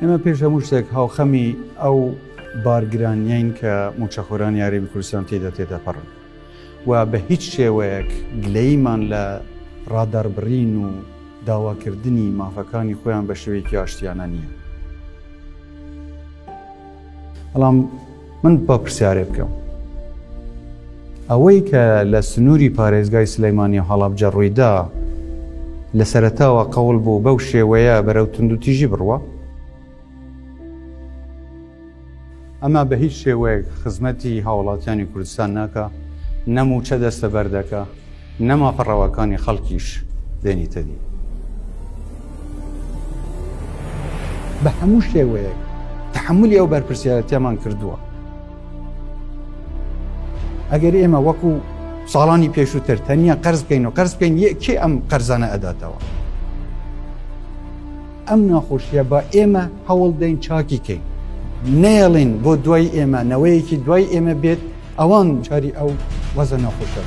ئێمە پێش هەموو شتێک هاوخەمی ئەو بارگرانیین کە موچەخۆرانی هەرێمی کوردستان تێدا تێدەپەڕن و بە هیچ شێوەیەک گلەییمان لە ڕادەربڕین و داواکردنی مافەکانی خۆیان بە شێوەیەکی ئاشتیانە نییە. بەڵام من با پرسیارێ بکەم. ئەوەی کە لە سنووری پارێزگای سلەیمانی و هەڵەبجە ڕوویدا لە سەرەتاوە قەوڵ بوو بەو شێوەیە بەرەو توندوتیژی بڕوا؟ ئەمە بە هیچ شێوەیەک خزمەتی هاوڵاتیانی کوردستان ناکا، نە مووچە دەستەبەر دەکا، نە مافە ڕەواکانی خەڵکیش دێنیتە دی. بە هەموو شێوەیەک تەحەمولی ئەو بەرپرسیارەتیەمان کردووە. ئەگەر ئێمە وەکو ساڵانی پێشووتر تەنیا قەرز بکەین و قەرز بکەین، کێ ئەم قەرزانە ئەداتەوە؟ ئەم ناخۆشیە با ئێمە هەوڵ دەین چاکی کەین، نەیەڵین بۆ دوای ئێمە نەوەیەکی دوای ئێمە بێت ئەوان چاری ئەو وەزە ناخۆشە.